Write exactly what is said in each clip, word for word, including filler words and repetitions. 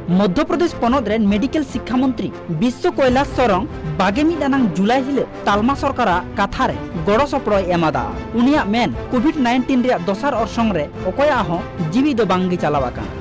ᱢᱚᱫᱽᱫᱷᱚ ᱯᱨᱚᱫᱮᱥ ᱯᱚᱱᱚᱛ ᱨᱮᱱ ᱢᱮᱰᱤᱠᱮᱞ ᱥᱤᱠᱠᱷᱟ ᱢᱚᱱᱛᱨᱤ ᱵᱤᱥᱥᱚ ᱠᱳᱭᱞᱟᱥ ᱥᱚᱨᱚᱝ ᱵᱟᱜᱮ ᱢᱤᱫ ᱟᱱᱟᱝ ᱡᱩᱞᱟᱭ ᱦᱤᱞᱚᱜ ᱛᱟᱞᱢᱟ ᱥᱚᱨᱠᱟᱨᱟᱜ ᱠᱟᱛᱷᱟ ᱨᱮ ᱜᱚᱲᱚ ᱥᱚᱯᱚᱦᱚᱫ ᱮ ᱮᱢᱟᱫᱟ᱾ ᱩᱱᱤᱭᱟᱜ ᱢᱮᱱ, ᱠᱳᱵᱷᱤᱰ ᱱᱟᱭᱤᱱᱴᱤᱱ ᱨᱮᱭᱟᱜ ᱫᱚᱥᱟᱨ ᱚᱨᱥᱚᱝ ᱨᱮ ᱚᱠᱚᱭᱟᱜ ᱦᱚᱸ ᱡᱤᱣᱤ ᱫᱚ ᱵᱟᱝ ᱜᱮ ᱪᱟᱞᱟᱣ ᱟᱠᱟᱱᱟ᱾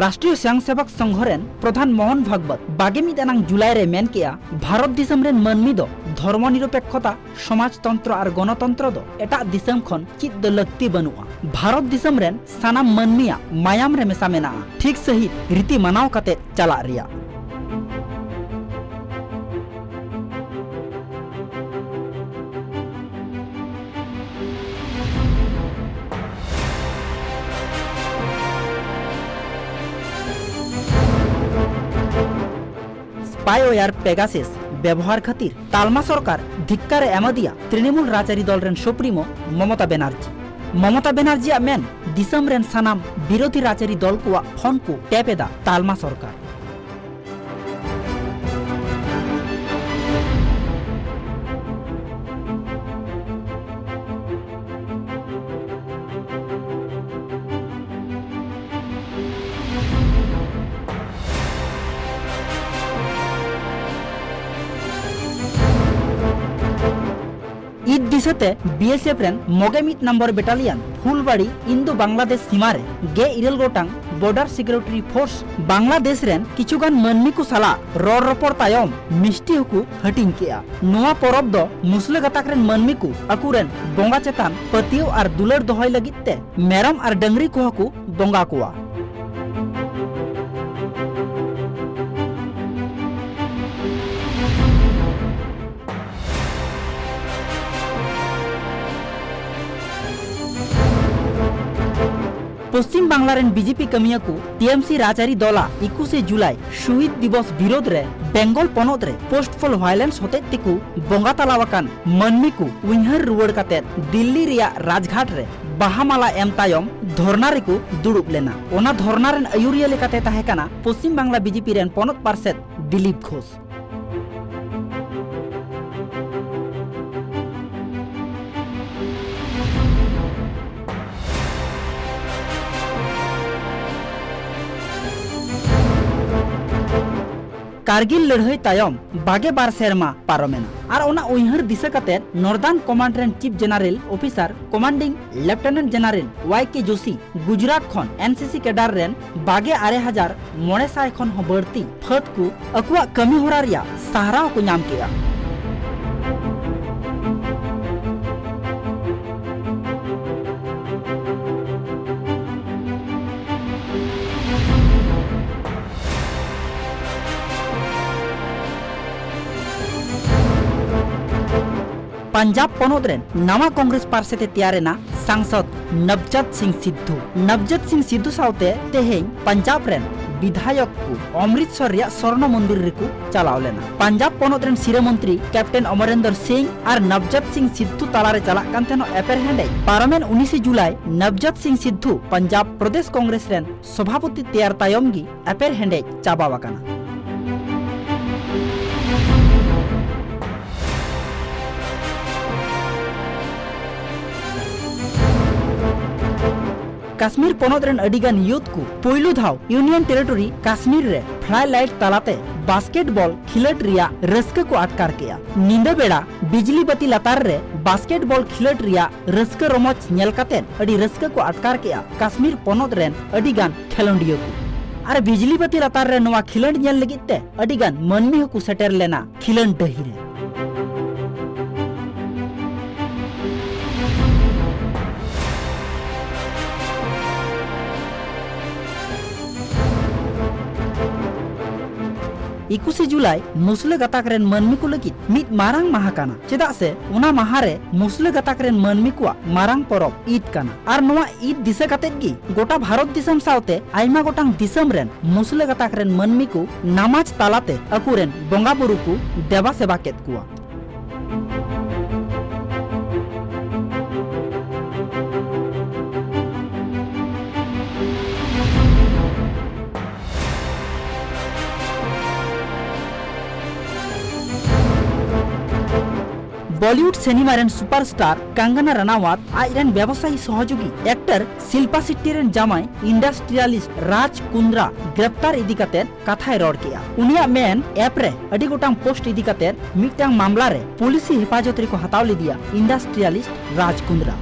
ᱨᱟᱥᱴᱨᱤᱭᱚ ᱥᱣᱟᱭᱚᱝ ᱥᱮᱵᱚᱠ ᱥᱚᱝᱜᱷᱚ ᱨᱮᱱ ᱯᱨᱚᱫᱷᱟᱱ ᱢᱳᱦᱚᱱ ᱵᱷᱟᱜᱽᱵᱚᱛ ᱵᱟᱜᱮ ᱢᱤᱫ ᱟᱱᱟᱝ ᱡᱩᱞᱟᱭ ᱨᱮ ᱢᱮᱱ ᱠᱮᱜᱼᱟ, ᱵᱷᱟᱨᱚᱛ ᱫᱤᱥᱚᱢ ᱨᱮᱱ ᱢᱟᱹᱱᱢᱤ ᱫᱚ ᱫᱷᱚᱨᱢᱚ ᱱᱤᱨᱚᱯᱮᱠᱠᱷᱚᱛᱟ, ᱥᱚᱢᱟᱡᱽᱛᱚᱱᱛᱨᱚ ᱟᱨ ᱜᱚᱱᱚᱛᱚᱱᱛᱨᱚ ᱫᱚ ᱮᱴᱟᱜ ᱫᱤᱥᱚᱢ ᱠᱷᱚᱱ ᱪᱮᱫ ᱫᱚ ᱞᱟᱹᱠᱛᱤ ᱵᱟᱹᱱᱩᱜᱼᱟ᱾ ᱵᱷᱟᱨᱚᱛ ᱫᱤᱥᱚᱢ ᱨᱮᱱ ᱥᱟᱱᱟᱢ ᱢᱟᱹᱱᱢᱤᱭᱟᱜ ᱢᱟᱭᱟᱢ ᱨᱮ ᱢᱮᱥᱟ ᱢᱮᱱᱟᱜᱼᱟ ᱴᱷᱤᱠ ᱥᱟᱹᱦᱤᱡ ᱨᱤᱛᱤ ᱢᱟᱱᱟᱣ ᱠᱟᱛᱮ ᱪᱟᱞᱟᱜ ᱨᱮᱭᱟᱜ᱾ Spyware Pegasus ᱵᱮᱵᱚᱦᱟᱨ ᱠᱷᱟᱹᱛᱤᱨ ᱛᱟᱞᱢᱟ ᱥᱚᱨᱠᱟᱨ ᱫᱷᱤᱠᱠᱟᱨ ᱮ ᱮᱢᱟᱫᱮᱭᱟ ᱛᱨᱤᱱᱢᱩᱞ ᱨᱟᱡᱽᱟᱹᱨᱤ ᱫᱚᱞ ᱨᱮᱱ ᱥᱩᱯᱨᱤᱢᱳ ᱢᱚᱢᱚᱛᱟ ᱵᱮᱱᱟᱨᱡᱤ᱾ ᱢᱚᱢᱚᱛᱟ ᱵᱮᱱᱟᱨᱡᱤᱭᱟᱜ ᱢᱮᱱ, ᱫᱤᱥᱚᱢ ᱨᱮᱱ ᱥᱟᱱᱟᱢ ᱵᱤᱨᱳᱫᱷᱤ ᱨᱟᱡᱽᱟᱹᱨᱤ ᱫᱚᱞ ᱠᱚᱣᱟᱜ ᱯᱷᱳᱱ ᱠᱚ ᱴᱮᱯ ᱮᱫᱟ ᱛᱟᱞᱢᱟ ᱥᱚᱨᱠᱟᱨ᱾ ᱤᱫ ᱫᱤᱥᱟᱹᱛᱮ ᱵᱤ ᱮᱥ ᱮᱯᱷ ᱨᱮᱱ ᱢᱚᱜᱮ ᱢᱤᱫ ᱱᱚᱢᱵᱚᱨ ᱵᱮᱴᱟᱞᱤᱭᱟᱱ ᱯᱷᱩᱞᱵᱟᱲᱤ ᱤᱱᱫᱳ ᱵᱟᱝᱞᱟᱫᱮᱥ ᱥᱤᱢᱟ ᱨᱮ ᱜᱮᱞ ᱤᱨᱟᱹᱞ ᱜᱚᱴᱟᱝ ᱵᱚᱨᱰᱟᱨ ᱥᱤᱠᱩᱨᱤᱴᱤ ᱯᱷᱳᱨᱥ ᱵᱟᱝᱞᱟᱫᱮᱥ ᱨᱮᱱ ᱠᱤᱪᱷᱩ ᱜᱟᱱ ᱢᱟᱹᱱᱢᱤ ᱠᱚ ᱥᱟᱞᱟᱜ ᱨᱚᱲ ᱨᱚᱯᱚᱲ ᱛᱟᱭᱚᱢ ᱢᱤᱥᱴᱤ ᱦᱚᱸᱠᱚ ᱦᱟᱹᱴᱤᱧ ᱠᱮᱜᱼᱟ᱾ ᱱᱚᱣᱟ ᱯᱚᱨᱚᱵᱽ ᱫᱚ ᱢᱩᱥᱞᱟᱹ ᱜᱟᱛᱟᱠ ᱨᱮᱱ ᱢᱟᱹᱱᱢᱤ ᱠᱚ ᱟᱠᱚ ᱨᱮᱱ ᱵᱚᱸᱜᱟ ᱪᱮᱛᱟᱱ ᱯᱟᱹᱛᱭᱟᱹᱣ ᱟᱨ ᱫᱩᱞᱟᱹᱲ ᱫᱚᱦᱚᱭ ᱞᱟᱹᱜᱤᱫ ᱛᱮ ᱢᱮᱨᱚᱢ ᱟᱨ ᱰᱟᱹᱝᱨᱤ ᱠᱚᱦᱚᱸ ᱠᱚ ᱵᱚᱸᱜᱟ ᱠᱚᱣᱟ᱾ ᱯᱚᱥᱪᱤᱢ ᱵᱟᱝᱞᱟ ᱨᱮᱱ ᱵᱤᱡᱮᱯᱤ ᱠᱟᱹᱢᱤᱭᱟᱹ ᱠᱚ ᱴᱤᱮᱢᱥᱤ ᱨᱟᱡᱽᱟᱹᱨᱤ ᱫᱚᱞᱟᱜ ᱮᱠᱩᱥᱮ ᱡᱩᱞᱟᱭ ᱥᱚᱦᱤᱫ ᱫᱤᱵᱚᱥ ᱵᱤᱨᱳᱫᱷ ᱨᱮ ᱵᱮᱝᱜᱚᱞ ᱯᱚᱱᱚᱛ ᱨᱮ ᱯᱳᱥᱴ ᱯᱳᱞ ᱵᱷᱟᱭᱞᱮᱱᱥ ᱦᱚᱛᱮᱡ ᱛᱮᱠᱚ ᱵᱚᱸᱜᱟ ᱛᱟᱞᱟᱣᱟᱠᱟᱱ ᱢᱟᱹᱱᱢᱤ ᱠᱚ ᱩᱭᱦᱟᱹᱨ ᱨᱩᱣᱟᱹᱲ ᱠᱟᱛᱮ ᱫᱤᱞᱞᱤ ᱨᱮᱭᱟᱜ ᱨᱟᱡᱽᱜᱷᱟᱴ ᱨᱮ ᱵᱟᱦᱟ ᱢᱟᱞᱟ ᱮᱢ ᱛᱟᱭᱚᱢ ᱫᱷᱚᱨᱱᱟ ᱨᱮᱠᱚ ᱫᱩᱲᱩᱵ ᱞᱮᱱᱟ᱾ ᱚᱱᱟ ᱫᱷᱚᱨᱱᱟ ᱨᱮᱱ ᱟᱹᱭᱩᱨᱤᱭᱟᱹ ᱞᱮᱠᱟᱛᱮ ᱛᱟᱦᱮᱸ ᱠᱟᱱᱟ ᱯᱚᱥᱪᱤᱢ ᱵᱟᱝᱞᱟ ᱵᱤᱡᱮᱯᱤ ᱨᱮᱱ ᱯᱚᱱᱚᱛ ᱯᱟᱨᱥᱮᱛ ᱫᱤᱞᱤᱯ ᱜᱷᱳᱥ᱾ ᱠᱟᱨᱜᱤᱞ ᱞᱟᱹᱲᱦᱟᱹᱭ ᱛᱟᱭᱚᱢ ᱵᱟᱜᱮ ᱵᱟᱨ ᱥᱮᱨᱢᱟ ᱯᱟᱨᱚᱢᱮᱱᱟ ᱟᱨ ᱚᱱᱟ ᱩᱭᱦᱟᱹᱨ ᱫᱤᱥᱟᱹ ᱠᱟᱛᱮ ᱱᱚᱨᱫᱟᱨᱱ ᱠᱚᱢᱟᱱᱰ ᱨᱮᱱ chip general officer ᱠᱚᱢᱟᱱᱰᱤᱝ ᱞᱮᱯᱴᱮᱱᱮᱱᱴ general Y ᱠᱮ ᱡᱳᱥᱤ ᱜᱩᱡᱽᱨᱟᱴ ᱠᱷᱚᱱ ᱮᱱᱥᱤᱥᱤ ᱠᱮᱰᱟᱨ ᱨᱮᱱ ᱵᱟᱜᱮ ᱟᱨᱮ ᱦᱟᱡᱟᱨ ᱢᱚᱬᱮ ᱥᱟᱭ ᱠᱷᱚᱱ ᱦᱚᱸ ᱵᱟᱹᱲᱛᱤ ᱯᱷᱟᱹᱫ ᱠᱚ ᱟᱠᱚᱣᱟᱜ ᱠᱟᱹᱢᱤ ᱦᱚᱨᱟ ᱨᱮᱭᱟᱜ ᱥᱟᱨᱦᱟᱣ ᱠᱚ ᱧᱟᱢ ᱠᱮᱫᱼᱟ᱾ ᱯᱟᱧᱡᱟᱵᱽ ᱯᱚᱱᱚᱛ ᱨᱮᱱ ᱱᱟᱣᱟ ᱠᱚᱝᱜᱨᱮᱥ ᱯᱟᱨᱥᱮᱛ ᱮ ᱛᱮᱭᱟᱨ ᱮᱱᱟ ᱥᱟᱝᱥᱚᱫ ᱱᱚᱵᱡᱟᱛ ᱥᱤᱝ ᱥᱤᱫᱷᱩ᱾ ᱱᱚᱵᱡᱟᱛ ᱥᱤᱝ ᱥᱤᱫᱷᱩ ᱥᱟᱶᱛᱮ ᱛᱮᱦᱮᱧ ᱯᱟᱧᱡᱟᱵᱽ ᱨᱮᱱ ᱵᱤᱫᱷᱟᱭᱚᱠ ᱠᱚ ᱚᱢᱨᱤᱛᱥᱚᱨ ᱨᱮᱭᱟᱜ ᱥᱚᱨᱱᱚ ᱢᱚᱱᱫᱤᱨ ᱨᱮᱠᱚ ᱪᱟᱞᱟᱣ ᱞᱮᱱᱟ᱾ ᱯᱟᱧᱡᱟᱵᱽ ᱯᱚᱱᱚᱛ ᱨᱮᱱ ᱥᱤᱨᱟᱹ ᱢᱚᱱᱛᱨᱤ ᱠᱮᱯᱴᱮᱱ ᱚᱢᱚᱨᱮᱱᱫᱚᱨ ᱥᱤᱝ ᱟᱨ ᱱᱚᱵᱡᱟᱛ ᱥᱤᱝ ᱥᱤᱫᱷᱩ ᱛᱟᱞᱟᱨᱮ ᱪᱟᱞᱟᱜ ᱠᱟᱱ ᱛᱟᱦᱮᱱᱚᱜ ᱮᱯᱮᱨᱦᱮᱸᱰᱮᱡ ᱯᱟᱨᱚᱢᱮᱱ ᱩᱱᱤᱥᱮ ᱡᱩᱞᱟᱭ ᱱᱚᱵᱡᱟᱛ ᱥᱤᱝ ᱥᱤᱫᱷᱩ ᱯᱟᱧᱡᱟᱵᱽ ᱯᱨᱚᱫᱮᱥ ᱠᱚᱝᱜᱨᱮᱥ ᱨᱮᱱ ᱥᱚᱵᱷᱟᱯᱚᱛᱤ ᱛᱮᱭᱟᱨ ᱛᱟᱭᱚᱢ ᱜᱮ ᱮᱯᱮᱨᱦᱮᱸᱰᱮᱡ ᱪᱟᱵᱟᱣ ᱟᱠᱟᱱᱟ᱾ ᱠᱟᱥᱢᱤᱨ ᱯᱚᱱᱚᱛ ᱨᱮᱱ ᱟᱹᱰᱤ ᱜᱟᱱ ᱭᱩᱛᱷ ᱠᱚ ᱯᱳᱭᱞᱳ ᱫᱷᱟᱣ ᱭᱩᱱᱤᱭᱚᱱ ᱴᱮᱨᱤᱴᱚᱨᱤ ᱠᱟᱥᱢᱤᱨ ᱨᱮ ᱯᱷᱞᱟᱭ ᱞᱟᱭᱤᱴ ᱛᱟᱞᱟᱛᱮ ᱵᱟᱥᱠᱮᱴᱵᱚᱞ ᱠᱷᱤᱞᱟᱹᱴ ᱨᱮᱭᱟᱜ ᱨᱟᱹᱥᱠᱟᱹ ᱠᱚ ᱟᱴᱠᱟᱨ ᱠᱮᱜᱼᱟ᱾ ᱧᱤᱫᱟᱹ ᱵᱮᱲᱟ ᱵᱤᱡᱽᱞᱤ ᱵᱟᱹᱛᱤ ᱞᱟᱛᱟᱨ ᱨᱮ ᱵᱟᱥᱠᱮᱴᱵᱚᱞ ᱠᱷᱤᱞᱟᱹᱴ ᱨᱮᱭᱟᱜ ᱨᱟᱹᱥᱠᱟᱹ ᱨᱚᱢᱚᱡᱽ ᱧᱮᱞ ᱠᱟᱛᱮ ᱟᱹᱰᱤ ᱨᱟᱹᱥᱠᱟᱹ ᱠᱚ ᱟᱴᱠᱟᱨ ᱠᱮᱜᱼᱟ ᱠᱟᱥᱢᱤᱨ ᱯᱚᱱᱚᱛ ᱨᱮᱱ ᱟᱹᱰᱤ ᱜᱟᱱ ᱠᱷᱮᱞᱳᱸᱰᱤᱭᱟᱹ ᱠᱚ᱾ ᱟᱨ ᱵᱤᱡᱽᱞᱤ ᱵᱟᱹᱛᱤ ᱞᱟᱛᱟᱨ ᱨᱮ ᱱᱚᱣᱟ ᱠᱷᱮᱞᱳᱸᱰ ᱧᱮᱞ ᱞᱟᱹᱜᱤᱫ ᱛᱮ ᱟᱹᱰᱤ ᱜᱟᱱ ᱢᱟᱹᱱᱢᱤ ᱦᱚᱸᱠᱚ ᱥᱮᱴᱮᱨ ᱞᱮᱱᱟ ᱠᱷᱮᱞᱳᱸᱰ ᱰᱟᱹᱦᱤ ᱨᱮ᱾ ᱮᱠᱩᱥᱮ ᱡᱩᱞᱟᱭ ᱢᱩᱥᱞᱟᱹ ᱜᱟᱛᱟᱠ ᱨᱮᱱ ᱢᱟᱹᱱᱢᱤ ᱠᱚ ᱞᱟᱹᱜᱤᱫ ᱢᱤᱫ ᱢᱟᱨᱟᱝ ᱢᱟᱦᱟ ᱠᱟᱱᱟ, ᱪᱮᱫᱟᱜ ᱥᱮ ᱚᱱᱟ ᱢᱟᱦᱟ ᱨᱮ ᱢᱩᱥᱞᱟᱹ ᱜᱟᱛᱟᱠ ᱨᱮᱱ ᱢᱟᱹᱱᱢᱤ ᱠᱚᱣᱟᱜ ᱢᱟᱨᱟᱝ ᱯᱚᱨᱚᱵᱽ ᱤᱫ ᱠᱟᱱᱟ᱾ ᱟᱨ ᱱᱚᱣᱟ ᱤᱫ ᱫᱤᱥᱟᱹ ᱠᱟᱛᱮᱫ ᱜᱮ ᱜᱚᱴᱟ ᱵᱷᱟᱨᱚᱛ ᱫᱤᱥᱚᱢ ᱥᱟᱶᱛᱮ ᱟᱭᱢᱟ ᱜᱚᱴᱟᱝ ᱫᱤᱥᱚᱢ ᱨᱮᱱ ᱢᱩᱥᱞᱟᱹ ᱜᱟᱛᱟᱠ ᱨᱮᱱ ᱢᱟᱹᱱᱢᱤ ᱠᱚ ᱱᱟᱢᱟᱡᱽ ᱛᱟᱞᱟᱛᱮ ᱟᱠᱚᱨᱮᱱ ᱵᱚᱸᱜᱟ ᱵᱩᱨᱩ ᱠᱚ ᱫᱮᱵᱟ ᱥᱮᱵᱟ ᱠᱮᱫ ᱠᱚᱣᱟ᱾ ᱵᱚᱞᱤᱣᱩᱰ ᱥᱤᱱᱮᱢᱟ ᱨᱮᱱ ᱥᱩᱯᱟᱨᱥᱴᱟᱨ ᱠᱟᱝᱜᱟᱱᱟ ᱨᱟᱱᱟᱣᱟᱛ ᱟᱡ ᱨᱮᱱ ᱵᱮᱵᱚᱥᱟᱭᱤ ᱥᱚᱦᱚᱡᱳᱜᱤ ᱮᱠᱴᱚᱨ ᱥᱤᱞᱯᱟ ᱥᱮᱴᱴᱤ ᱨᱮᱱ ᱡᱟᱢᱟᱭ ᱤᱱᱰᱟᱥᱴᱨᱤᱭᱟᱞᱤᱥᱴ ᱨᱟᱡᱽ ᱠᱩᱱᱫᱽᱨᱟ ᱜᱨᱮᱯᱛᱟᱨ ᱤᱫᱤ ᱠᱟᱛᱮ ᱠᱟᱛᱷᱟᱭ ᱨᱚᱲ ᱠᱮᱫᱼᱟ᱾ ᱩᱱᱤᱭᱟᱜ ᱢᱮᱱ ᱮᱯ ᱨᱮ ᱟᱹᱰᱤ ᱜᱚᱴᱟᱝ ᱯᱳᱥᱴ ᱤᱫᱤ ᱠᱟᱛᱮ ᱢᱤᱫᱴᱟᱝ ᱢᱟᱢᱞᱟ ᱨᱮ ᱯᱩᱞᱤᱥᱤ ᱦᱮᱯᱟᱡᱚᱛ ᱨᱮᱠᱚ ᱦᱟᱛᱟᱣ ᱞᱮᱫᱮᱭᱟ ᱤᱱᱰᱟᱥᱴᱨᱤᱭᱟᱞᱤᱥᱴ ᱨᱟᱡᱽ ᱠᱩᱱᱫᱽᱨᱟ᱾